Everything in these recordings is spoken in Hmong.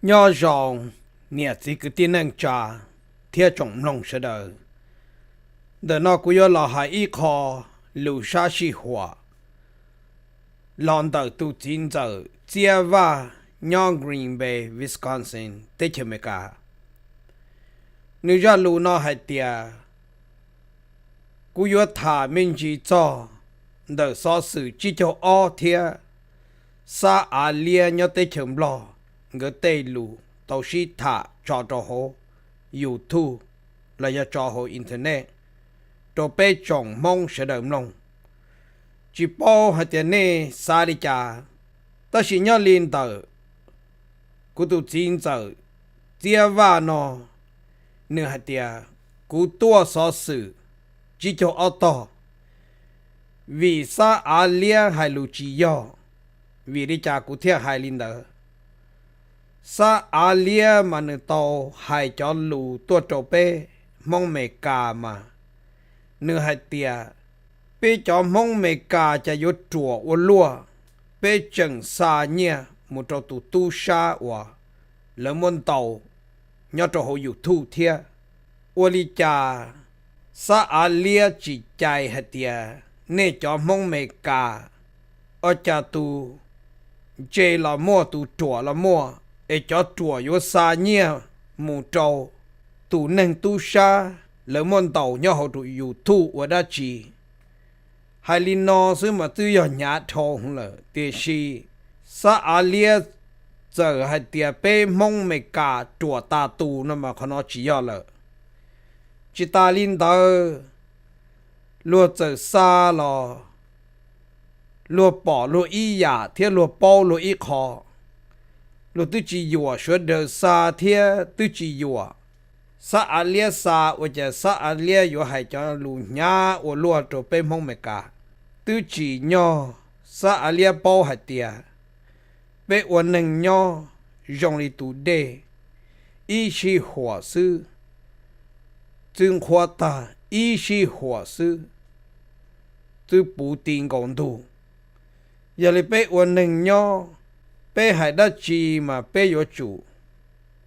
Nyob zoo niam txiv kwv tij neej tsa thiab tsoom mloog sawv daws. Ntawm no kuv yuav los hais ib qho lus sab sij huam los ntawm tus txiv ntxawm Txiab Vaj nyob Green Bay, Wisconsin, teb chaws Amelikas. Nws zaj lus no hais tias, kuv yuav tham me ntsis txog ntawm xov xwm tsib caug ob thiab Xab Av Liab nyob teb chaws Nplog nkawd tej lus tau sib tham tso rau hauv YouTube los yog tso hauv internet rau peb tsoom Hmoob sawv daws mloog. Tsis paub hais tias nej xav li cas, tab sis nyob li ntawm kuv tus txiv ntxawm Txiab Vaj no, nws hais tias, kuv tuaj xov xwm tsib caug ob tog, vim Xab Av Liab hais lus tsis yog. Vim li cas kuv thiaj hais li ntawd? Xab Av Liab mas nws tau hais cov lus tuaj rau peb Hmoob Amelikas mas nws hais tias, peb cov Hmoob Amelikas cas yuav ruam ua luaj, peb tseem xa nyiaj mus rau tus tub sab uas lawv muab ntaus nyob rau hauv YouTube thiab. Ua li cas Xab Av Liab tsis cais hais tias nej cov Hmoob Amelikas, ua cas tus ntse los muaj, tus ruam los muaj, es cov ruam yuav xa nyiaj mus rau tus neeg tub sab lawv muab ntaus nyob hauv tus YouTube ua dab tsi? Hais li no xwb mas twb yog hnyav dhau lawm, tiam sis Xab Av Liab txawm hais tias peb Hmoob Amelikas ruam tas tus no mas qhov no tsis yog lawm. Tsis tas li ntawd, luag txawm xa los luag pom luag ib yam thiab luag paub luag ib qho. Luag twb tsis yuam, sawv daws xa thiab twb tsis yuam. Xab Av Liab xa, ua cas Xab Av Liab yuav hais cov lus hnyav ua luaj rau peb Hmoob Amelikas? Twb tsim nyog Xab Av Liab paub hais tias peb ua neeg nyob zoo li tus dej, ib sij huam xwb twb nqhuab tag, ib sij huam xwb twb puv ti nkaus ntug. Yog li peb ua neeg nyob, peb hais dab tsi mas peb yuav tsum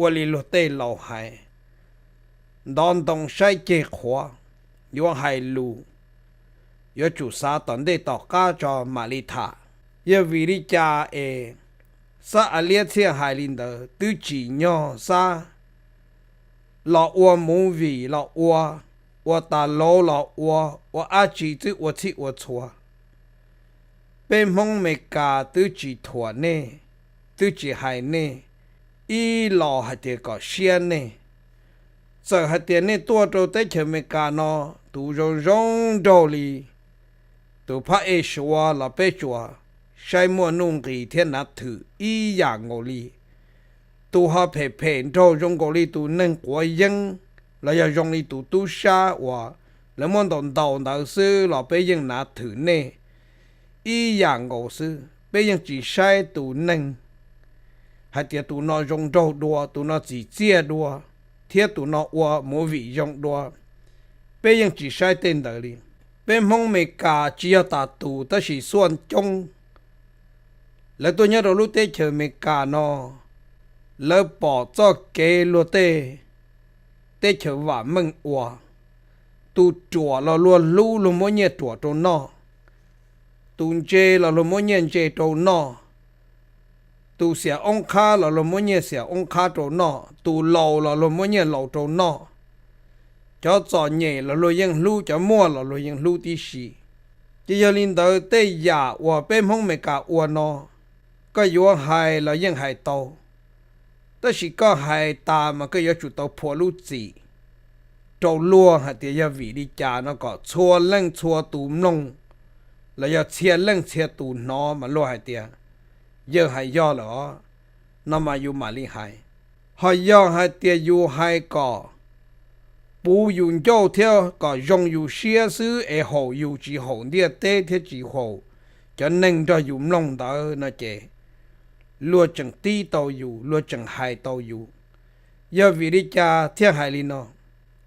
ua li luag tej laus hais, ntov ntoo saib ceg qhuav, yuav hais lus yuav tsum xav tom ntej tom qab tso mam li tham. Yog vim li cas es Xab Av Liab thiaj hais li ntawd? Twb tsim nyog Xab los ua movie los ua, ua tas lauv los ua, ua dab tsi twb ua txhij ua txhua. Peb Hmoob Amelikas twb tsis thuam nej, twb tsis hais nej ib los hais tias kom siab nej. Txawm hais tias nej tuaj rau teb chaws Amelikas no, tus zoo zoo nraug li tus phab ej Suav los peb tsuas saib muaj nuj nqis thiab nav thwm ib yam nkaus li. Tus ho phem phem nraug zoo nkaus li tus neeg quav yeeb los yog zoo li tus tub sab uas lawv muab ntaus ntaus ntawd xwb los peb yeej nav thwm nej ib yam nkaus xwb. Peb yeej tsis saib tus neeg hais tias tus no zoo nraug dua, tus no txim txiaj dua, thiab tus no ua movie zoo dua. Peb yeej tsis saib tej ntawd li. Peb Hmoob Amelikas tsis yog tas tus tab sis xuaj coob. Lawv tuaj nyob rau lub teb chaws Amelikas no, lawv pom txoj kev luag tej teb chaws vam meej ua. Tus ruam los luag hlub, luag muab nyiaj ruam rau noj. Tus ntse los luag muab nyiaj ntse rau noj. Tus xiam oob qhab los luag muab nyiaj xiam oob qhab rau noj, tus laus los luag muab nyiaj laus rau noj. Cov txom nyem los luag yeej hlub, cov muaj los luag yeej hlub tib si. Ces yog li ntawd, tej yam uas peb Hmoob Amelikas ua no, koj yuav hais los yeej hais tau, tab sis koj hais tas mas koj yuav tsum tau phua lub txim rau luag hais tias yog vim li cas no kom txhua leej txhua tus mloog, los yog txhia leej txhia tus hnov mas luag hais tias yawg hais yog lawm os, no mas yus mam li hais. Ho yog hais tias yus hais kom puv yus ncauj thiab kom zoo yus siab xwb es haum yus tsis haum ntiaj teb thiab tsis haum cov neeg nrog yus mloog ntawd no ces luag tseem tib tau yus, luag tseem hais tau yus. Yog vim li cas thiaj hais li no?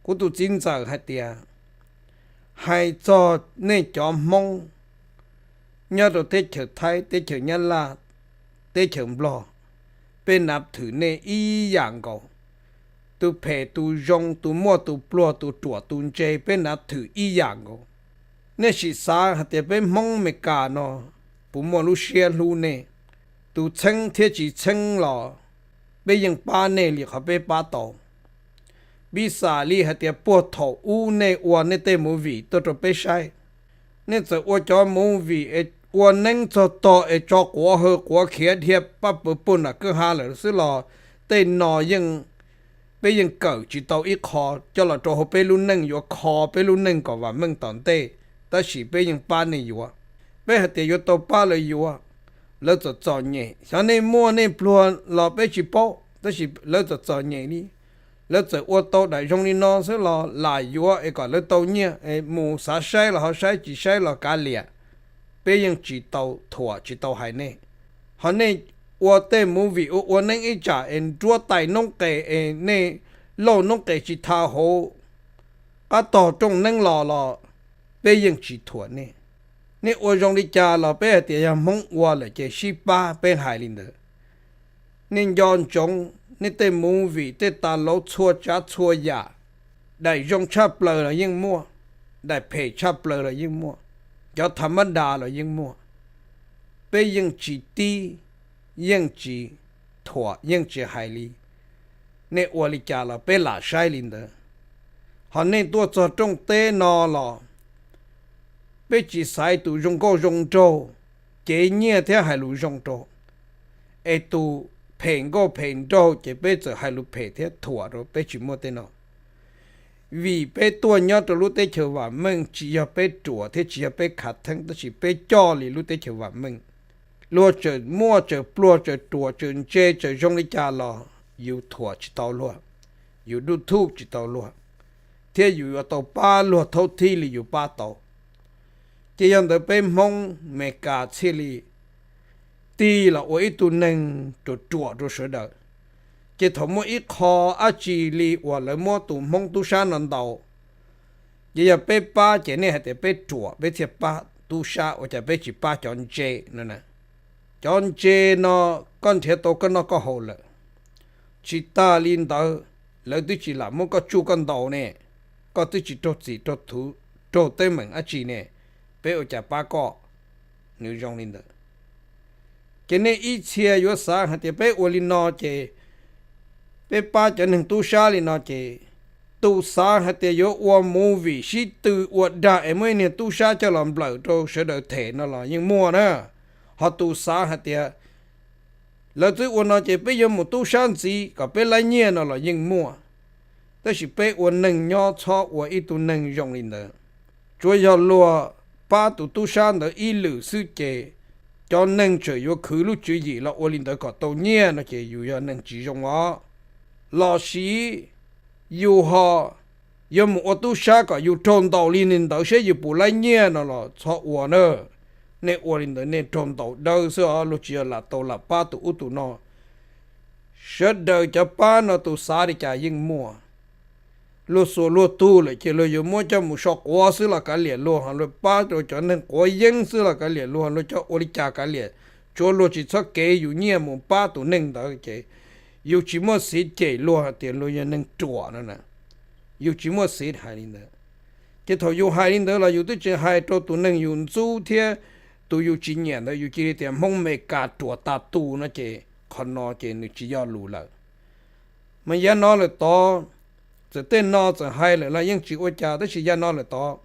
Kuv tus txiv ntxawm hais tias, hais txog nej cov Hmoob nyob rau teb chaws Thaib, teb chaws Nyab Laj, teb chaws Nplog, peb nav thwm nej ib yam nkaus. Tus phem tus zoo, tus muaj tus pluag, tus ruam tus ntse, peb nav thwm ib yam nkaus. Nej sim xav hais tias peb Hmoob Amelikas no puas muaj lub siab hlub nej? Tus txheeb thiab tsis txheeb los peb yeej pab nej li qhov peb pab tau. Piv xam li hais tias puag thaum ub nej ua nej tej movie tuaj rau peb saib, nej txawm ua cov movie es ua neeb txog tog es tso quav haw quav khiav dhia pab pawg puj nam kwj ha lawm xwb los tej no yeej, peb yeej kawm tsis tau ib qho coj los rau hauv peb lub neej yuav kho peb lub neej kom vam meej tom ntej, tab sis peb yeej pab nej yuav. Peb hais tias yuav tau pab lawv yuav, lawv txom txom nyem. Xyov nej muaj nej pluag los peb tsis paub, tab sis lawv txom txom nyem li. Lawv txawm ua tau daim zoo li no xwb los lam yuav es kom lawv tau nyiaj es mus xav saib los ho saib, tsis saib los kav liam. Peb yeej tsis tau thuam tsis tau hais nej. Ho nej ua tej movie ua ua neeb ib tsam es nruab tais noob qes es nej lauj noob qes tsis tha hauv qab tog rooj neeb los los peb yeej tsis thuam nej. Nej ua zoo li cas los peb hais tias yog Hmoob ua lawm ces sib pab, peb hais li ntawd. Nej nco ntsoov nej tej movie tej tas lauv txhua tsav txhua yam, daim zoo tshaj plaws los yeej muaj, daim phem tshaj plaws los yeej muaj, cov tha mab das los yeej muaj. Peb yeej tsis tib, yeej tsis thuam, yeej tsis hais li. Nej ua li cas los peb lam saib li ntawd. Ho nej tuaj txog rooj teb no los peb tsis xaiv tus zoo nkauj zoo nraug, cev nyiaj thiab hais lus zoo rau, es tus phem nkauj phem nraug ces peb txawm hais lus phem thiab thuam rau, peb tsis muaj tej no. Vim peb tuaj nyob rau lub teb chaws vam meej, tsis yog peb ruam thiab tsis yog peb khav theeb, tab sis peb coj li lub teb chaws vam meej. Luag tseem muaj tseem pluag tseem ruam tseem ntse tseem zoo li cas los yus thuam tsis tau luag, yus duj thuj tsis tau luag, thiab yus yuav tau pab luag thaub thib li yus pab tau. Ces yog ntawd peb Hmoob Amelikas thiaj li tig los ua ib tug neeg ruam ruam rau sawv daws. Ces thaum muaj ib qho dab tsi li uas lawv muab tus Hmoob tub sab no ntaus, ces yog peb pab ces nej hais tias peb ruam peb thiaj pab tub sab, ua cas peb tsis pab cov ntse no na? Cov ntse no koj nrhiav tau koj noj koj haus lawm. Tsis tas li ntawd, lawv twb tsis lam muab koj tsuj koj ntaus ne, koj twb tsis raug txim raug thuv raug teeb meem dab tsi ne, peb ua cas pab koj? Nws zoo li ntawd. Ces nej ib txhia yuav xav hais tias peb ua li no ces peb pab cov neeg tub sab li no ces, tus xav hais tias yuav ua movie sib tw ua dag es muaj ib niag tub sab coj los nplawm rau sawv daws them no los yeej muaj na. Ho tus xav hais tias lawv twb ua no ces peb yuav mus tub sab ntxiv kom peb laib nyiaj no los yeej muaj. Tab sis peb ua neeg nyob txhob ua ib tug neeg zoo li ntawd. Tsuav yog luag pab tus tub sab ntawd ib lwm xwb ces cov neeg tseem yuav khwv lub tswv yim los ua li ntawd kom tau nyiaj no ces yus yog neeg tsis zoo os. Los sis yus ho yuav mus ua tub sab kom yus raug ntaus li ntawd saib yus puas laib nyiaj no los txhob ua na. Nej ua li ntawd nej raug ntaus dawb xwb os, luag tsis yog lam tau lam pab tus ub tus no. Sawv daws cov pab no tus xav li cas yeej muaj. Luag xuas luag tug lawm ces luag yuav muab coj mus so quav xwb los kav liam luag, luag pab rau cov neeg quav yeeb xwb los kav liam luag, luag coj ua li cas kav liam, tsuav luag tsis txhob kev yus nyiaj mus pab tus neeg ntawd ces yus tsis muaj xiv cem luag hais tias luag yog neeg ruam no na. Yus tsis muaj xiv hais li ntawd. Ces thaum yus hais li ntawd los yus twb tsis hais rau tus neeg yus ntxub thiab tus yus tsis nyiam ntawd, yus cia li tias Hmoob Amelikas ruam tas tus no ces qhov no ces nws tsis yog lus lawm. Mas yav no lawm tod, txawm tej no txawm hais lawm los yeej tsis ua cas, tab sis yav no lawm tod,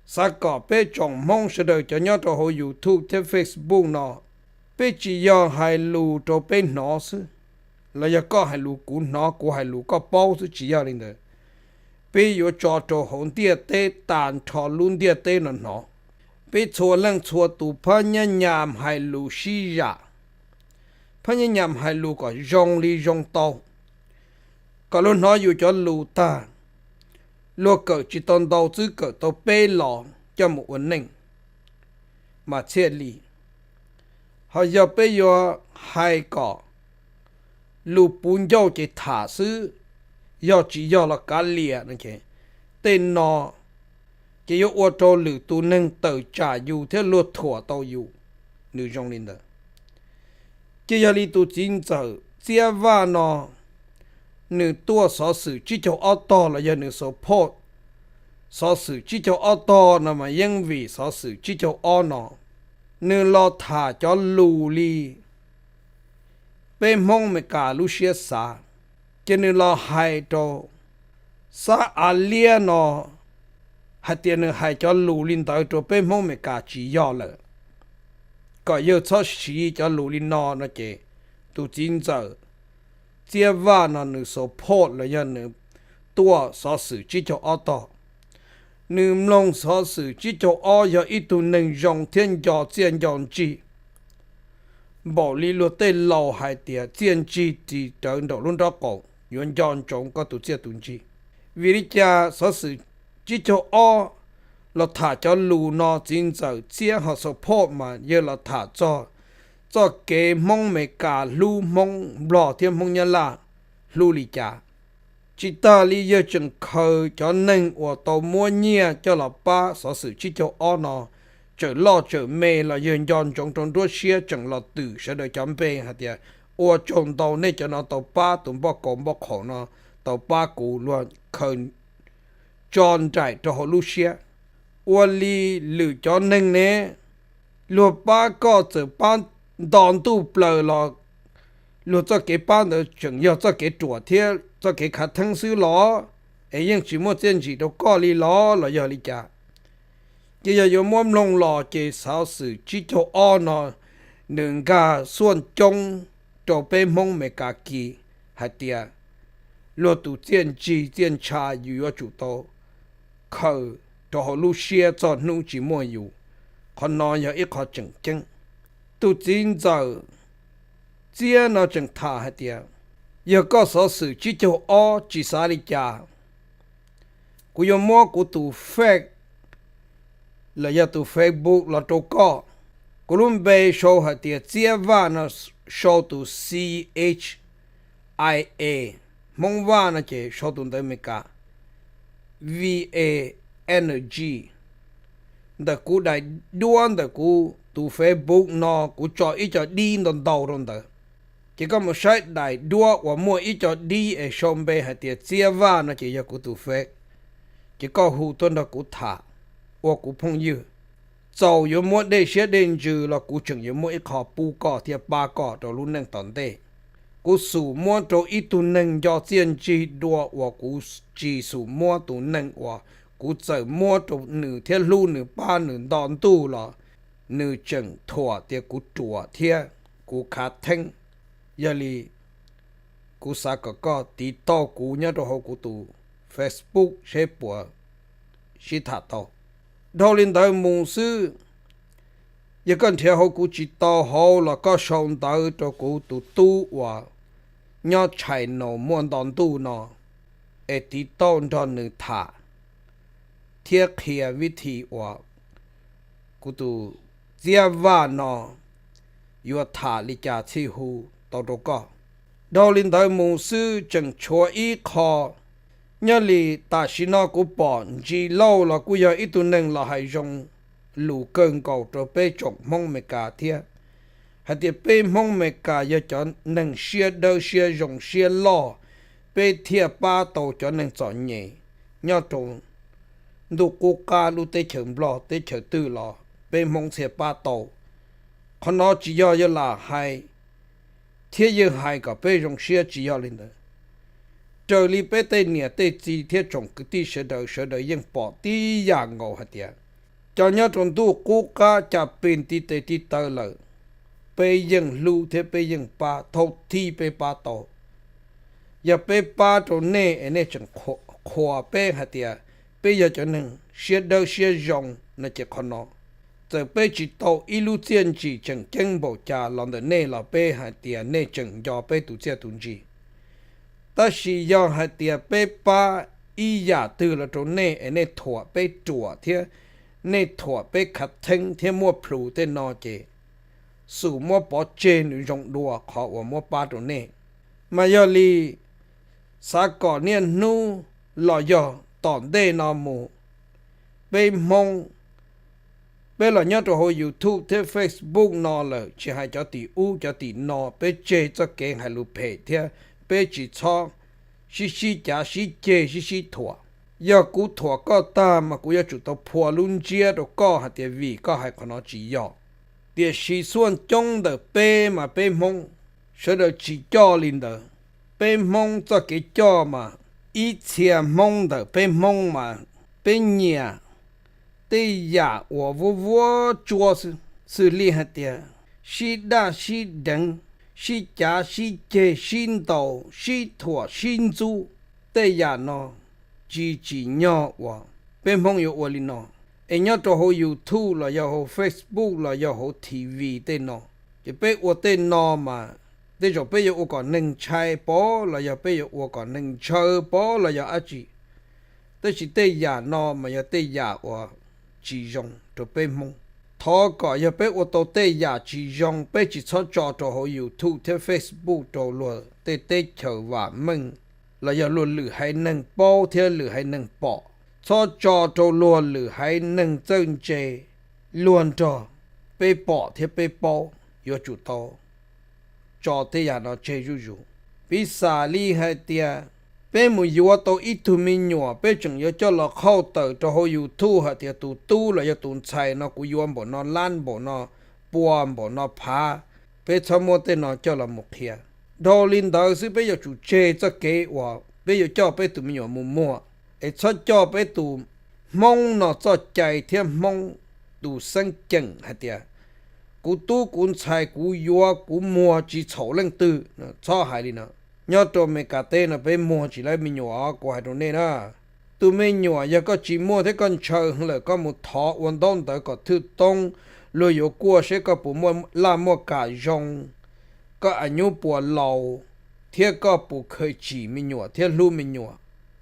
xav kom peb tsoom Hmoob sawv daws cov nyob rau hauv YouTube thiab Facebook no, peb tsis yog hais lus rau peb hnov xwb, los yog koj hais lus kuv hnov, kuv hais lus koj paub xwb, tsis yog li ntawd. Peb yuav tso rau hauv ntiaj teb tag nrho lub ntiaj teb no hnov. Peb txhua leej txhua tus phab nyab nyam hais lus sib zam, phab nyab nyam hais lus kom zoo li zoo tau, kom luag hnov yus cov lus tag, luag kawm tsis tau ntau, twb kawm tau peb los coj mus ua neej mas thiaj li. Ho yog peb yuav hais kom lus puv ncauj ces tham xwb, yog tsis yog los kav liam no ces, tej no ces yuav ua rau lwm tus neeg tawm tsam yus thiab luag thuam tau yus. Nws zoo li ntawd. Ces yog li tus txiv ntxawm Txiab Vaj no nws tuaj xov xwm tsib caug ob tog los yog nws support xov xwm tsib caug ob tog no mas yeej vim xov xwm tsib caug ob no nws los tham cov lus li peb Hmoob Amelikas lub siab xav, ces nws los hais rau Xab Av Liab no hais tias nws hais cov lus li ntawd rau peb Hmoob Amelikas tsis yog lawm, kom yawg txhob siv cov lus li no no ces tus txiv ntxawm Txiab Vaj no nws support los yog nws tuaj xov xwm tsib caug ob tog. Nws mloog xov xwm tsib caug ob yog ib tug neeg zoo thiab nco txiaj nco ntsig. Npaum li luag tej laus hais tias txiaj ntsig ris rawv nraum lub nraub qaum, yuav nco ntsoov koj tus txiaj tus ntsig. Vim li cas xov xwm tsib caug ob los tham cov lus no txiv ntxawm Txiab ho support mas yawg los tham txog txoj kev Hmoob Amelikas hlub Hmoob Nplog thiab Hmoob Nyab Laj hlub li cas. Tsis tas li yawg tseem khaws cov neeg uas tau muab nyiaj coj los pab xov xwm tsib caug ob no tsawm loj tsawm me los yawg nco ntsoov rau nruab siab tseem los twm sawv daws cov npe hais tias ua tsaug ntau nej cov no tau pab tus npoj kaus npoj qhaum no, tau pab kuv, luag khaws tso nraim rau hauv lub siab. Ua li lwm cov neeg ne, luag pab koj txawm pab nto ntuj plaws los luag txoj kev pab ntawd tseem yog txoj kev ruam thiab txoj kev khav theeb xwb los? Es yeej tsis muaj txiaj ntsim rau koj li los los yog li cas? Ces yog yuav muab mloog los ces xov xwm tsib caug ob no nws nkag xuaj coob rau peb Hmoob Amelikas kis hais tias luag tus txiaj ntsig txiaj ntsha yus yuav tsum tau khaws rau hauv lub siab txog hnub tsis muaj yus. Qhov no yog ib qho tseem ceeb. Tus txiv ntxawm Txiab no tseem tham hais tias, yog koj xov xwm tsib caug ob tsis xav li cas, kuv yuav muab kuv tus fake los yog tus Facebook los rau koj. Kuv lub npe sau hais tias Txiab Vaj no, sau tus C H I A, Hmoob Vaj no ces sau tus ntawv Amelikas, V A N G. Ntawm kuv daim duab ntawm kuv tus Facebook no kuv tso ib co dib ntau ntau rau ntawd. Ces koj mus saib daim duab uas muaj ib co dib es sau npe hais tias Txiab Vaj no ces yog kuv tus fake. Ces koj hu tuaj nrog kuv tham, ua kuv phooj ywg. Txaus yuav muab dej siab dej ntsws los kuv tseem yuav muab ib qho pub koj thiab pab koj rau lub neej tom ntej. Kuv xum muab rau ib tug neeg nco txiaj ntsig dua uas kuv tsis xum muab tus neeg uas kuv txawm muab rau nws thiab hlub nws pab nws nto ntuj los nws tseem thuam tias kuv ruam thiab kuv khav theeb. Yog li kuv xav kom koj tiv tauj kuv nyob rau hauv kuv tus Facebook seb puas sib tham tau. Dhau li ntawd mus xwb, yog koj nrhiav hauv kuv tsis tau hauv los koj sau ntawv rau kuv tus tub uas nyob China muaj nto ntuj no es tiv tauj nrog nws tham thiab qhia vib thi uas kuv tus Txiab Vaj no yuav tham li cas txhij hu tau rau koj. Dhau li ntawd mus xwb tseem tshuav ib qho. Nyob li tam sim no kuv pom Ntsis Lauj los kuj yog ib tug neeg los hais zoo lus kawg nkaus rau peb tsoom Hmoob Amelikas thiab, hais tias peb Hmoob Amelikas yog cov neeg siab dawb siab zoo siab loj, peb thiaj pab tau cov neeg txom nyem nyob rau ntuj qub qab lub teb chaws Nplog teb chaws twg los peb Hmoob thiaj pab tau. Qhov no tsis yog yawg lam hais thiab yawg hais kom peb zoo siab, tsis yog li ntawd. Raws li peb tej niam tej txiv thiab tsoom kwv tij sawv daws, sawv daws yeej pom tib yam nkaus hais tias cov nyob rau ntuj qub qab cas pes tib tes tib taw lawm, peb yeej hlub thiab peb yeej pab thaum thib peb pab tau. Yog peb pab rau nej es nej tseem qhuas peb hais tias peb yog cov neeg siab dawb siab zoo no ces qhov no, txawm peb tsis tau ib lub txiaj ntsim tseem ceeb npaum cas los ntawm nej los peb hais tias nej tseem nco peb tus txiaj tus ntsig. Tab sis yog hais tias peb pab ib yam twg los rau nej es nej thuam peb ruam thiab nej thuam peb khav theeb thiab muaj plhus tej no ces xum muab pov tseg nws zoo dua qhov uas muab pab rau nej. Mas yog li xav kom niaj hnub los yog tom ntej no mus, peb Hmoob Peb los nyob rau hauv YouTube thiab Facebook no lawm, tsis hais cov tim ub cov tim no, peb tseg txoj kev hais lus phem thiab peb tsis txhob sib sib cav sib ceg sib sib thuam. Yog kuv thuam koj tag mas kuv yuav tsum tau phua lub ntsiab rau koj hais tias vim koj hais qhov no tsis yog. Tiam sis xuaj coob ntawm peb mas peb Hmoob sawv daws tsis coj li ntawd. Peb Hmoob txoj kev coj mas ib txhia Hmoob ntawm peb Hmoob mas peb nyiam tej yam uas vuab vuab tsuab xwb, xws li hais tias sib daj sib deev, sib cav sib ceg, sib ntaus, sib thuam, sib ntxub, tej yam no tsis tsim nyog uas peb Hmoob yuav ua li no. Es nyob rau hauv YouTube los yog hauv Facebook los yog hauv T V tej no, ces peb ua tej no mas tej zaum peb yuav ua kom neeg ntshai pov los yog peb yuav ua kom neeg ntshaw pov los yog dab tsi. Tab sis tej yam no mas yog tej yam uas tsis zoo rau peb Hmoob. Thov kom yog peb ua tau tej yam tsis zoo peb tsis txhob tso rau hauv YouTube thiab Facebook rau luag tej teb chaws vam meej los yog luag lwm haiv neeg paub thiab lwm haiv neeg pom. Txhob tso rau luag lwm haiv neeg txawj ntse luag nrog peb pom thiab peb paub, yuav tsum tau tso tej yam no tseg zuj zus. Piv xam li hais tias peb mus yuav tau ib tug me nyuam, peb tseem yuav coj los qhauj tawm rau hauv YouTube hais tias tus tub los yog tus ntxhais no kuv yuav npaum no lab, npaum no pua, npaum no phav. Peb txhob muab tej no coj los mus qhia. Dhau li ntawd xwb peb yuav tsum tseg txoj kev uas peb yuav coj peb tus me nyuam mus muag, es txhob coj peb tus Hmoob no txoj cai thiab Hmoob tus xeeb ceem hais tias kuv tub kuv ntxhais kuv yuav kuv muag tsis txhaum leej twg. Txhob hais li no. Nyob rau Amelikas teb no peb muag tsis laib me nyuam, kuv hais rau nej na. Tus me nyuam yog koj tsis muaj thiab koj ntshaw heev lawm koj mus thov ua ntaub ntawv kom thwj toob, luag yuav kuaj seb koj puas muaj laj muaj kam zoo, koj a nyuj puas laus, thiab koj puas khaws tsim me nyuam thiab hlub me nyuam.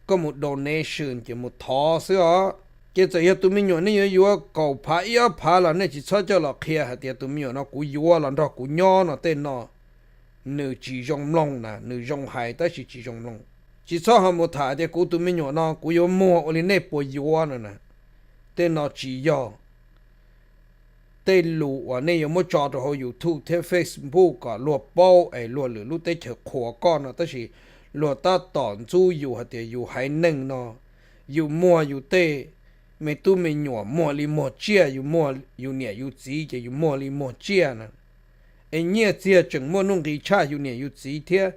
Koj mus donation ces mus thov xwb os. Ces txawm yog tus me nyuam nej yuav yuav kaum phav ib ob phav los nej tsis txhob coj los qhia hais tias tus me nyuam no kuv yuav los nrog kuv nyob no tej no. Nws tsis zoo mloog na, nws zoo hais tab sis tsis zoo mloog. Tsis txhob ho mus tham tias kuv tus me nyuam no kuv yuav muag ua li nej puas yuav no na. Tej no tsis yog tej lus uas nej yuav muab tso rau hauv YouTube thiab Facebook kom luag paub es luag lwm lub teb chaws qhuas koj no, tab sis luag tab tom ntxub yus hais tias yus haiv neeg no, yus muag yus tej me tub me nyuam muag li muag tsiaj, yus muag yus niam yus txiv ces yus muag li muag tsiaj na. Es nyiaj txiag tseem muaj nuj nqis tshaj yus niam yus txiv thiab,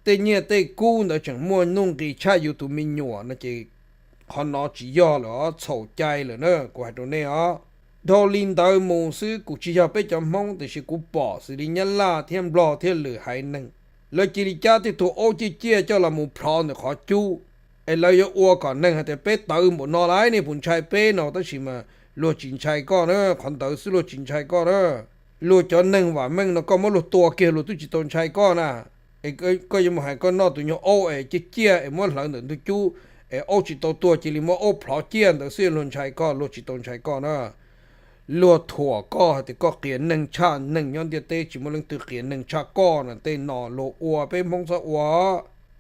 tej nyiaj tej kub ntawd tseem muaj nuj nqis tshaj yus tus me nyuam no ces qhov no tsis yog lawm os, txhaum cai lawm na, kuv hais rau nej os. Dhau li ntawd mus xwb, kuv tsis yog peb cov Hmoob tiam sis kuv pom xws li Nyab Laj thiab Nplog thiab lwm haiv neeg, lawv cia li cab tej tug aub ciaj ciaj coj los mus plhov ntawm qhov cub, es lawv yuav ua kom neeg hais tias peb tawv npaum no lawm nej puas ntshai peb no, tab sis mas luag tsis ntshai koj na, qhov ntawd xwb luag tsis ntshai koj na. Luag cov neeg vam meej no koj muab luag tua kiag luag twb tsis tau ntshai koj na. Es koj yuav mus hais koj noj tus nyuag aub es ciaj ciaj es muab hlawv ntawm ntug cub es aub tsis tau tuag cia li muab aub plhov ciaj ntawd xwb luag ntshai koj, luag tsis tau ntshai koj na. Luag thuam koj hais tias koj qias neeg tshaj neeg, nyob ntiaj teb tsis muaj leej twg qias neeg tshaj koj na, tej no luag ua peb Hmoob txhob ua.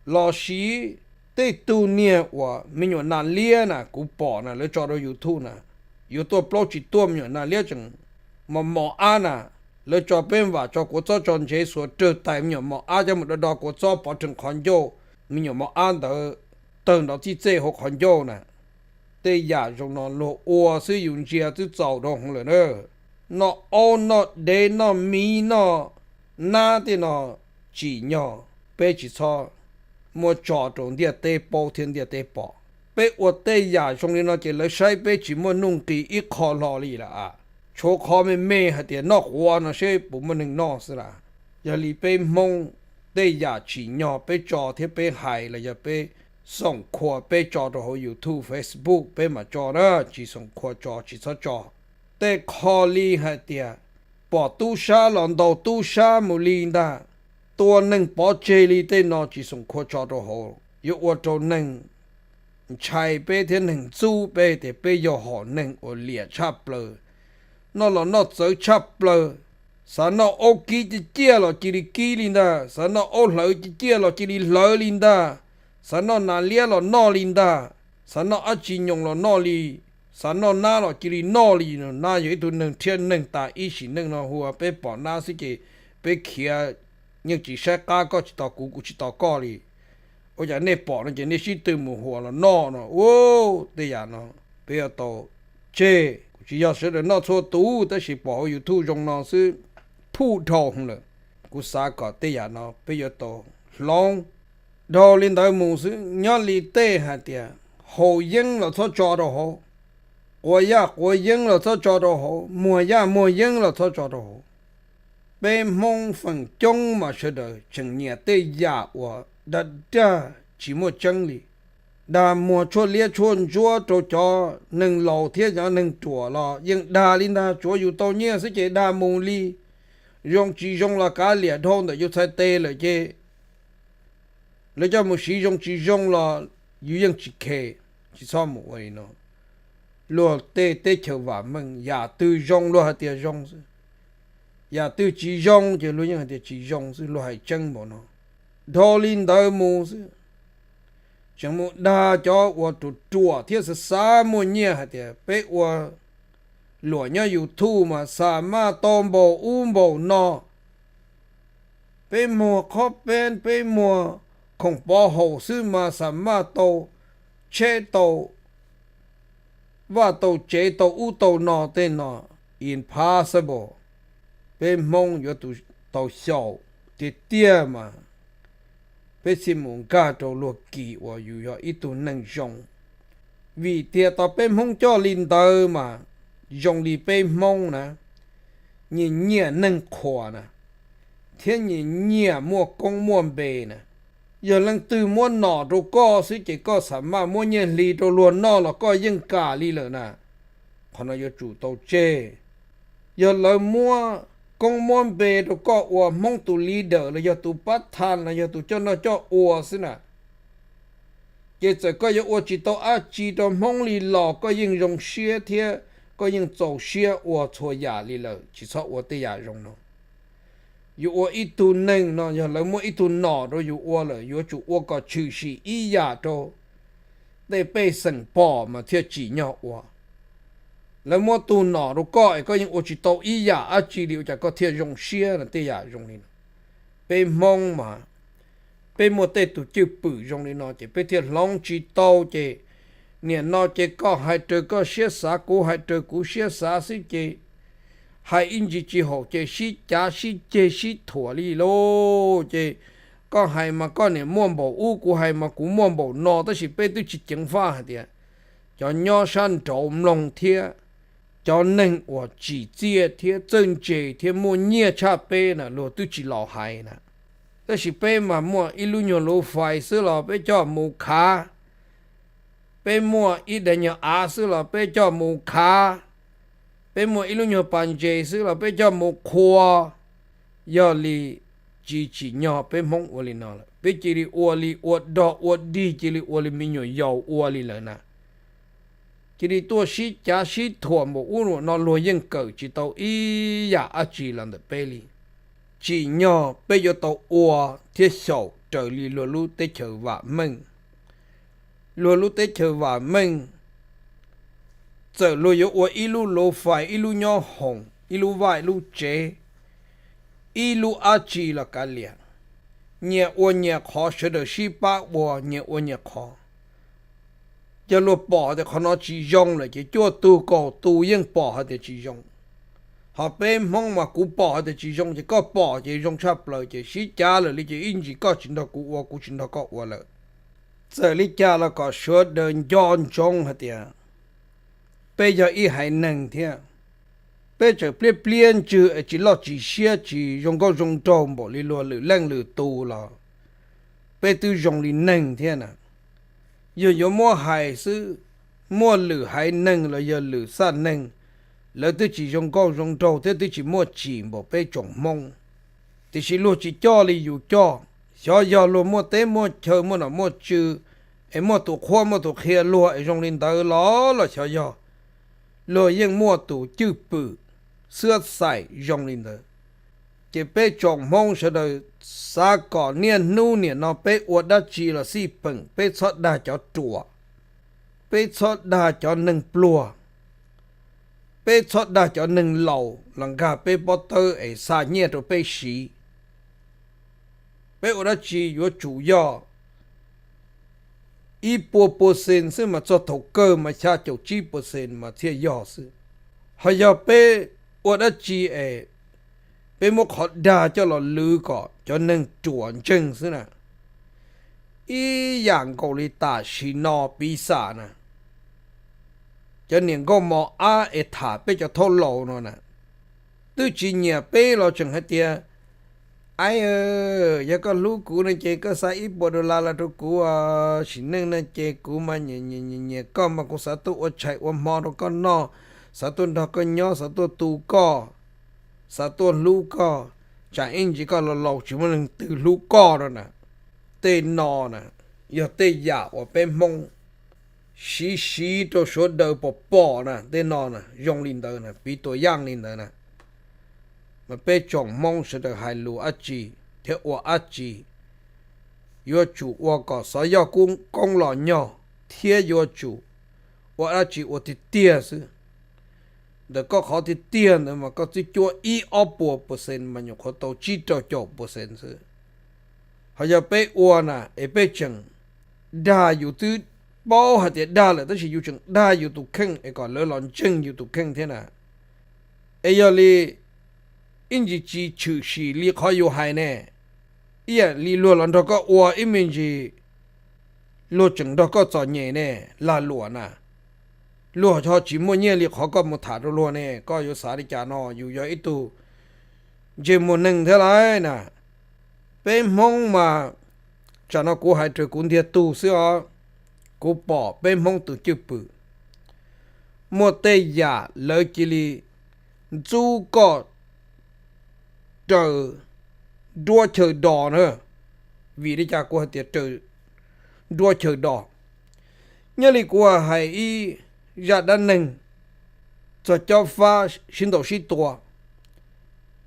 Los sis tej tug niag uas me nyuam nas liab na kuv pom na lawv tso rau YouTube na, yuav tuaj plaub tsis tuaj me nyuam nas liab tseem mos mos ab na, lawv tso peb vam tso kua txob tso ntsev xuas rawg tais me nyuam mos ab coj mus do do kua txob pov rhees qhov ncauj, me nyuam mos ab ntawd tawg nrov txij txej hauv qhov ncauj na. Tej yam zoo no luag ua xwb yus ntsia twb txaus dhau hwv lawm na. Noj aub noj dev noj miv noj nab tej no tsim nyog peb tsis txhob muab tso rau ntiaj teb paub thiab ntiaj teb pom. Peb ua tej yam zoo li no ces lawv saib peb tsis muaj nuj nqis ib qho hlo li lawm. Tshuav qhov me me hais tias noj quav no seb puas muaj neeg noj xwb las. Yog li peb Hmoob tej yam tsim nyog peb tso thiab peb hais los yog peb xoom khua peb tso rau hauv YouTube, Facebook peb mam tso na, tsis xoom khua tso tsis txhob tso. Tej qho li hais tias pom tub sab los ntaus tub sab mus li ntag, tua neeg pov tseg li tej no tsis xoom khua tso rau hauv, yuav ua rau neeg ntshai peb thiab neeg ntxub peb tias peb yog hom neeg uas liam tshaj plaws, noj los noj txawv tshaj plaws. Xav noj aub kib ciaj ciaj los cia li kib li ntag, xav noj aub hlawv ciaj ciaj los cia li hlawv li ntag, xav noj nas liab los noj li ntag, xav noj dab tsi nyoos los noj li, Xav noj nab los cia li noj li no. Nab yog ib tug neeg rhiab neeg tas ib sim neej no, hu ua peb pom nab xwb ces peb khiav, yeej tsis saib qab koj tsis tos kuv, kuv tsis tos koj li. Ua cas nej pom no ces nej sib tw mus huam los noj no. Ub, tej yam no peb yuav tau tseg. Kuv tsis yog sawv daws noj txhua tus, tab sis pom hauv YouTube zoo no xwb, phuj dhau lawm. Kuv xav kom tej yam no peb yuav tau hloov. Dhau li ntawd mus xwb, nyob li tej hais tias haus yeeb los txhob tso rau hauv, quav yaj quav yeeb los txhob tso rau hauv, muag yaj muag yeeb los txhob tso rau hauv. Peb Hmoob feem coob mas sawv daws tseem nyiam tej yam uas dag dag tsis muaj tseeb li. Dag muag tshuaj liab tshuaj ntsuab rau cov neeg laus thiab cov neeg ruam los yeej dag li ntag, tsuav yus tau nyiaj xwb ces dag mus li. Zoo tsis zoo los kav liam, dhau ntawm yus txhais tes lawm ces lawv coj mus siv zoo tsis zoo los yus yeej tsis khe, tsis txhob mus ua li no. Luag tej teb chaws vam meej, yam twg zoo luag hais tias zoo xwb, yam twg tsis zoo ces luag yeej hais tias tsis zoo xwb, luag hais tseeb npaum no. Dhau li ntawd mus xwb, tseem mus dag cov uas ruam ruam thiab xav xav muaj nyiaj hais tias peb ua luam nyob YouTube mas xa maj tau npaum ub npaum no. Peb muag qhob peb, peb muag khoom pov haum xwb mas xa maj tau tsheb tau vaj tau tsev tau ub tau no tej no, impossible. Peb Hmoob yuav tau xyaum tiag tiag mas peb thiaj mus nkag rau luag kis uas yus yog ib tug neeg zoo. Vim tias tau peb Hmoob coj li ntawd mas zoo li peb Hmoob na, nyiam nyiam neeg qhuas na, thiab nyiam nyiam muaj koob muaj npe na. Yog leej twg muab nom rau koj xwb ces koj xa maj muab nyiaj hli rau luag noj los koj yeej kam li lawm na. Qhov no yuav tsum tau tseg. Yog lawv muab koob muab npe rau koj ua Hmoob tus leader los yog tus pab tha los yog tus coj noj coj ua xwb na, ces txawm koj yuav ua tsis tau dab tsi rau Hmoob li los koj yeej zoo siab thiab koj yeej txaus siab ua txhua yam li lawm, tsis txhob ua tej yam zoo no. Yus ua ib tug neeg no yog lawv muab ib tug nom rau yus ua lawm yuav tsum ua kom tshwm sim ib yam rau tej pej xeem pom mas thiaj tsim nyog ua. Lawv muab tus nom rau koj es koj yeej ua tsis tau ib yam dab tsi li ua cas koj thiaj zoo siab no, tej yam zoo li no. Peb Hmoob mas peb muaj tej tus cwj pwm zoo li no ces peb thiaj hloov tsis tau ces nim no ces koj hais raws koj siab xav, kuv hais raws kuv siab xav xwb ces hais ib ntsis tsis haum ces sib cav sib ceg sib thuam li lauj. Ces koj hais mas koj niam muaj npaum ub, kuv hais mas kuv muaj npaum no, tab sis peb twb tsis ceev faj hais tias cov nyob sab nraud mloog thiab cov neeg uas tsim txiaj thiab txawj ntse thiab muaj nyiaj tshaj peb na luag twb tsis los hais na. Tab sis peb mas muaj ib lub nyuag lub fais xwb los peb coj mus khav, peb muaj ib daim nyuag av xwb los peb coj mus khav, peb muaj ib lub nyuag pas ntses xwb los peb coj mus qhua. Yog li tsis tsim nyog peb Hmoob ua li no lawm, peb cia li ua li ua dog ua dig, cia li ua li me nyuam yaus ua li lawm na. Cia li tuaj sib cav sib thuam npaum ub npaum no luag yeej kawm tsis tau ib yam dab tsi los ntawm peb li. Tsim nyog peb yuav tau ua thiab xyaum raws li luag lub teb chaws vam meej. Luag lub teb chaws vam meej, txawm luag yuav ua ib lub lub fais, ib lub nyob hoom, ib lub vaj ib lub tsev, ib lub dab tsi los kav liam, nyias ua nyias qhov, sawv daws sib pab ua nyias ua nyias qhov. Yog luag pom tias qhov no tsis zoo lawm ces cuaj tug kaum tus yeej pom hais tias tsis zoo. Ho peb Hmoob mas kuv pom hais tias tsis zoo ces koj pom ces zoo tshaj plaws ces sib cav lawm li ces ib ntsis koj tsis nrog kuv ua, kuv tsis nrog koj ua lawm. Txawm li cas los kom sawv daws nco ntsoov hais tias peb yog ib haiv neeg thiab. Peb tseem pliab pliab ntswg es tsis loj tsis siab tsis zoo nkauj zoo nraug npaum li luag lwm leej lwm tus los peb twb zoo li neeg thiab na. Yog yuav muab hais xwb, muaj lwm haiv neeg los yog lwm xaj neeg, lawv twb tsis zoo nkauj zoo nraug thiab twb tsis muaj tsim npaum peb tsoom Hmoob. Tiam sis luag tsis coj li yus coj. Xyov yog luag muaj teb muaj chaw muaj nom muaj tswv es muaj tus qhuab muaj tus qhia luag es zoo li ntawd los los xyov yog luag yeej muaj tus cwj pwm xwb xaim zoo li ntawd. Ces peb tsoom Hmoob sawv daws xav kom niaj hnub nim no peb ua dab tsi los xij peem, peb txhob dag cov ruam, peb txhob dag cov neeg pluag, peb txhob dag cov neeg laus los nkag peb pob tawb es xa nyiaj rau peb siv. Peb ua dab tsi yuav tsum yog ib puas percent xwb mas txog thaum kawg mas xya caum tsib percent mas thiaj yog xwb. Ho yog peb ua dab tsi es peb muab qhov dag coj los lwv kom cov neeg ruam ntseeg xwb na, ib yam nkaus li tam sim no piv xam na, cov niam nkauj mos ab es tham peb cov thaub laus no na, twb tsis nyiam peb los tseem hais tias, Aib, yog koj hlub kuv no ces koj xa ib puas dollar los rau kuv, sim neej no ces kuv mas nyiam koj mas kuv xav tuaj ua tshais ua hmo rau koj noj, xav tuaj nrog koj nyob, xav tuaj tu koj, xav tuaj hlub koj, tsam ib ntsis koj laus laus tsis muaj leej twg hlub koj no na. Tej no na yog tej yam uas peb Hmoob siv siv rau sawv daws pom pom na, tej no na zoo li ntawd na, piv tua yaj li ntawd na. Mas peb tsoom Hmoob sawv daws hais lus dab tsi thiab ua dab tsi yuav tsum ua kom xov yoj koob los nyog thiab yuav tsum ua dab tsi ua tiag tiag xwb. Ntawm koj qhov tiag tiag ntawd mas koj twb cuab ib ob puas percent mas nyuam qhuav tau tsib rau caum percent xwb. Ho yog peb ua na es peb tseem dag yus twb paub hais tias dag lawm tab sis yus tseem dag yus tus kheej es kom lawv los ntseeg yus tus kheej thiab na. Es yog li ib ntsis tsis tshwm sim li qhov yus hais ne, ib yam li luag los nrog koj ua ib me ntsis luag tseem nrog koj txom nyem ne, lag luam na. Luag ho tsis muaj nyiaj li qhov koj mus tham rau luag ne, koj yuav xav li cas no? Yus yog ib tug ntsej muag neeg thiab lauj na. Peb Hmoob mas, tsam no kuv hais raws kuv ntiag tug xwb os, kuv pom peb Hmoob tus cwj pwm, muaj tej yam lawv cia li ntxub koj raws nruab chaw do na. Vim li cas kuv hais tias raws nruab chaw do? Nyob li kuv hais ib zaj dab neeg txog cob fab sib ntaus sib tua,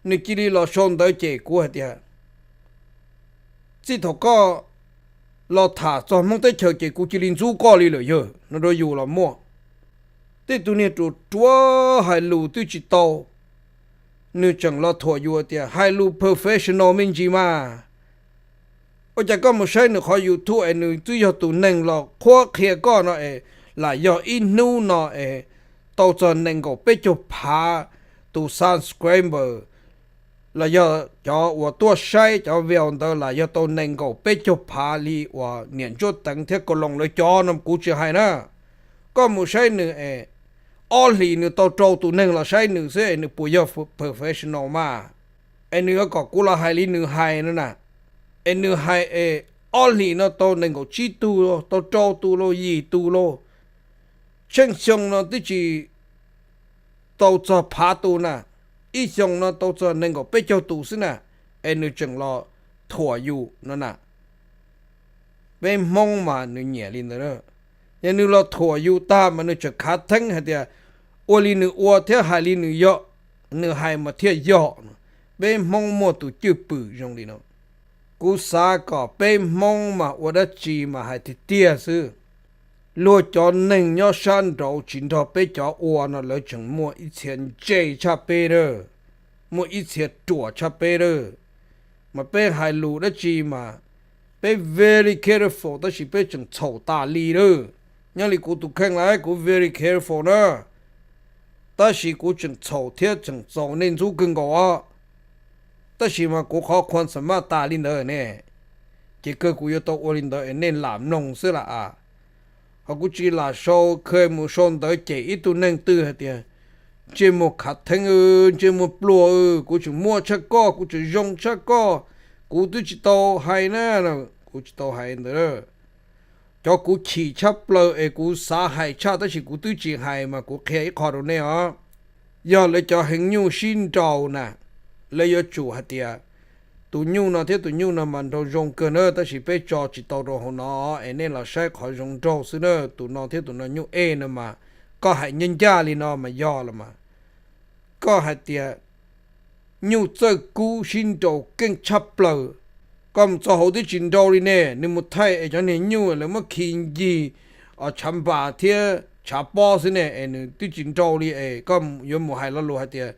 nws cia li los sau ntawv cem kuv hais tias, txij thaum koj los tham txog Hmoob teb chaws ces kuv cia li ntxub koj li lawm yawg, no rau yus los muaj. Tej tug niag ruam ruam hais lus twb tsis tau, nws tseem los thuam yus tias hais lus professional me ntsis mas. Ua cas koj mus saib nws qhov YouTube es nws twb yog tus neeg los qhuab qhia koj no es lam yog ib hnub no es tau txog nees nkaum peb caug phav tus subscriber, los yog cov uas tuaj saib cov view ntawd lam yog tau nees nkaum peb caug phav li uas niam Ntsuab Teev thiab Kaus Loos lawv cov no kuv tsis hais na. Koj mus saib nws es ob hlis nws tau rau tus neeg los saib nws xwb es nws puas yog professional mas? Es nws yuav kom kuv los hais li nws hais no na. Es nws hais es ob hlis no tau nees nkaum tsib tug, tau rau tus lauj, yim tus lauj, tsheej xyoo no twb tsis tau txog phav tus na, ib xyoo no tau txog nees nkaum peb caug tus xwb na, es nws tseem los thuam yus no na. Peb Hmoob mas nws nyiam li ntawd. Yog nws los thuam yus tag mas nws tseem khav theeb hais tias ua li nws ua thiab hais li nws yog, nws hais mas thiaj yog. Peb Hmoob muaj tus cwj pwm zoo li no. Kuv xav kom peb Hmoob mas ua dab tsi mas hais tiag tiag xwb. Luag cov neeg nyob sab nraud tsis nrog peb cov ua no lawv tseem muaj ib txhia ntse tshaj peb a, muaj ib txhia ruam tshaj peb a. Mas peb hais lus dab tsi mas peb very careful tab sis peb tseem txhaum tas li a. Nyob li kuv tus kheej lawm kuv very careful na, tab sis kuv tseem txhaum thiab tseem txaus nej ntxub kawg nkaus os. Tab sis mas kuv qhov qhuas xa maj tas li ntawd ne, ces kawg kuv yuav tau ua li ntawd es nej lam mloog xwb lam as. Ho kuv tsis lam sau kha mus sau ntawv cem ib tug neeg twg hais tias ntsej muag khav theeb, ntsej muag pluag, kuv tseem muaj tshaj koj, kuv tseem zoo tshaj koj, kuv twb tsis tau hais na, kuv tsis tau hais ntawd. Cov kuv chim tshaj plaws es kuv xav hais tshaj tab sis kuv twb tsis hais mas kuv qhia ib qho rau nej os. Yog lawv cov heev nyuj sib nraus na, lawv yuav tsum hais tias tus nyuj no thiab tus nyuj no mas nraus zoo kawg na tab sis peb tso tsis tau rau hauv no es nej los saib qhov zoo nraug xwb na, tus no thiab tus no nyuj ej no mas koj hais ncaj ncaj li no mas yog los mas. Koj hais tias nyuj txawj kub sib nraus keej tshaj plaws, koj mus txog hauv twb tsis nraus li ne, nws mus thaij es cov niag nyuj lawv muab khi ncig tshav npas thiab tshav pob xwb ne, es nws twb tsis nrau li es koj yuav mus hais lo lus hais tias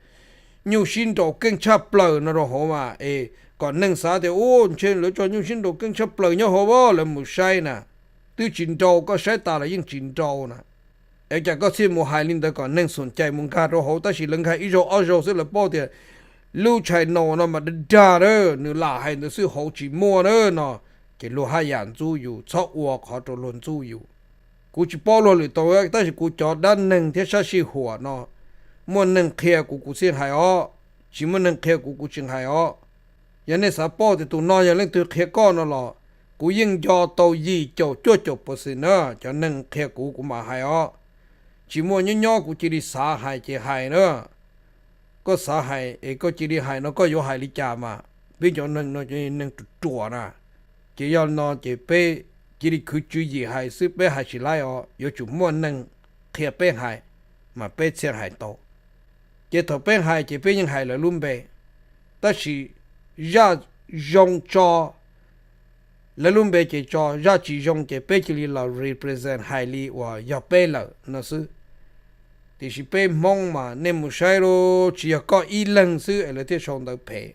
nyuj sib nraus keej tshaj plaws no rau hauv mas es kom neeg xav tias u ntshe lawv tso nyuj sib nraus keej tshaj plaws nyob hauv, lawv mus saib na, twb tsis nrau, koj saib tas los yeej tsis nrau na. Es cas koj thiaj mus hais li ntawd kom neeg xum cais mus nkag rau hauv, tab sis lawv nkag ib zaug ob zaug xwb lawv paub tias lub channel no mas dag dag na, nws lam hais ntawd xwb, hauv tsis muaj na no, ces luag haj yam ntxub yus, txhob ua qhov rau luag ntxub yus. Kuv tsis paub luag lwm tus, tab sis kuv cov dab neeg thiab sab sij huam no, muaj neeg qhia kuv kuv thiaj hais os, tsis muaj neeg qhia kuv kuv tsis hais os. Yog nej xav paub tias tus no yog leej twg qhia koj no los, kuv yeej nco tau yim caum cuaj caum percent na, cov neeg qhia kuv kuv mam hais os. Tsis muaj nyob nyob kuv cia li xav hais ces hais na. Koj xav hais es koj cia li hais no koj yuav hais li cas mas, peb cov neeg no neeg ruam ruam na. Ces yog no ces peb cia li khwv tswv yim hais xwb, peb hais tsis laib os, yuav tsum muaj neeg qhia peb hais mas peb thiaj hais tau. Ces thaum peb hais ces peb yeej hais lawv lub npe, tab sis zaj zoo tso lawv lub npe ces tso, zaj tsis zoo ces peb cia li los represent hais li uas yog peb lawm no xwb. Tiam sis peb Hmoob mas nej mus saib lauj, tsis yog koj ib leeg xwb es lawv thiaj sau ntawv phem.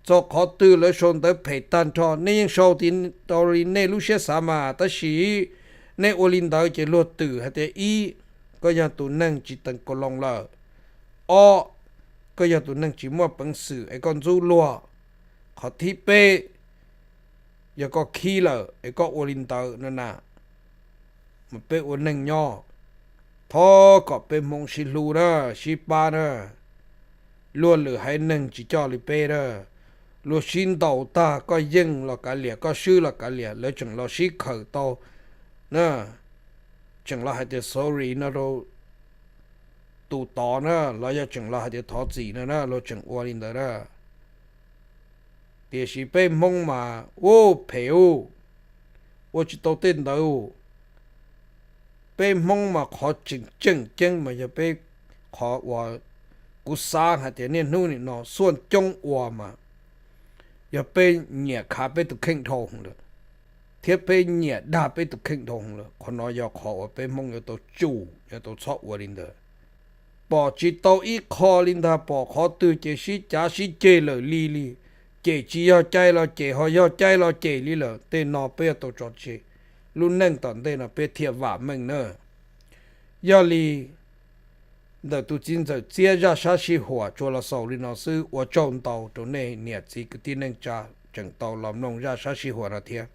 Txog qhov twg lawv sau ntawv phem tag nrho, nej yeej sau tau li nej lub siab xav mas, tab sis nej ua li ntawd ces luag twm hais tias ib, koj yog tus neeg tsis teem kaus loos lawm, ob, koj yog tus neeg tsis muaj peev xwm es koj ntxub luag, qhov thib peb, yog koj khib lawm es koj ua li ntawd no na. Mas peb ua neej nyob, thov kom peb Hmoob sib hlub na, sib pab na. Luag lwm haiv neeg tsis coj li peb na. Luag sib ntaus tag koj yeej los kav liam, koj swb los kav liam, lawv tseem los sib khawm tau na, tseem los hais tias sorry no rau tus tod na, los yog tseem los hais tias thov txim no na, luag tseem ua li ntawd na. Tiam sis peb Hmoob mas u phem u, ua tsis tau tej ntawd u. Peb Hmoob mas qhov tseem tseem ceeb mas yog peb, qhov uas kuv xav hais tias niaj hnub nim no xuaj coob ua mas yog peb nyiam khav peb tus kheej dhau lawm, thiab peb nyiam dag peb tus kheej dhau lawm. Qhov no yog qhov uas peb Hmoob yuav tau tsum, yuav tau txhob ua li ntawd. Pom tsis tau ib qho li ntag, pom qhov twg ces sib cav sib ceg lawm li li. Cem tsis yog cai los cem, ho yog cai los cem li lawm. Tej no peb yuav tau tso tseg, lub neej tom ntej no peb thiaj vam meej na. Yog li ntawm tus txiv ntxawm Txiab zaj sab sij huam tsuas los xaus li no xwb, ua tsaug ntau rau nej niam txiv kwv tij neej tsa tseem tau los mloog zaj sab sij huam no thiab.